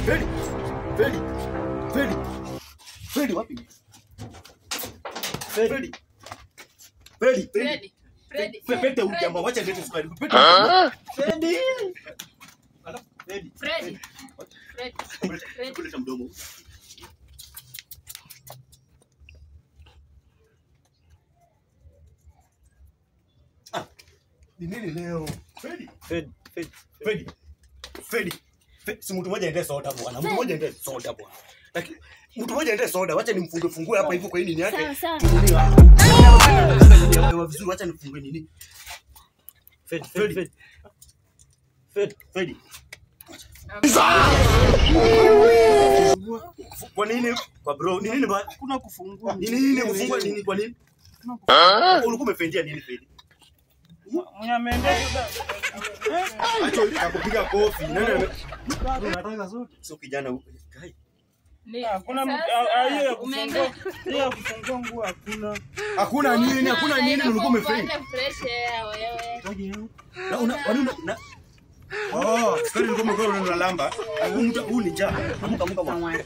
Feli, Feli, Feli, Feli wapi? Feli, Feli, Freddy, Freddy, Pete huyu jamaa, wacha nilete sukari. Pete. Feli. Alafu Feli. Freddy, Freddy, Freddy. Kuleta mdomo. Ah, ni nini leo? Feli. Fred, Fred, Feli. Feli. Si mtu mmoja aende soda bwana. Mtu mmoja aende soda bwana. Lakini mtu mmoja aende soda, wacha nimfunge fungue hapa hivi kwa hii nini yake. Sawa sawa. Tununi vizuri, wacha nifungue nini. Fred, Fred, Fred. Fred, Feli. Kwa nini? Kwa bro, ni nini ba? kuna kufungua. Ni nini kufungua nini kwa nini? Ulikuwa umefendia nini Feli? Mwenye ameendea soda. Acha akupiga kofi. Nani ame Unataka soda? Sio kijana huyu. Kai. Ni- Hakuna sasa, hiyo ya umeenda- kufungua. Hiyo ya kufungua nguo hakuna. Hakuna nini, hakuna nini ulikuwa umefendia. Upate fresh air wewe. Na una kwa nini na Oh, sukari ulikuwa umekuwa unalamba. Huyu mtu huyu ni njaa. Amka amka bwana.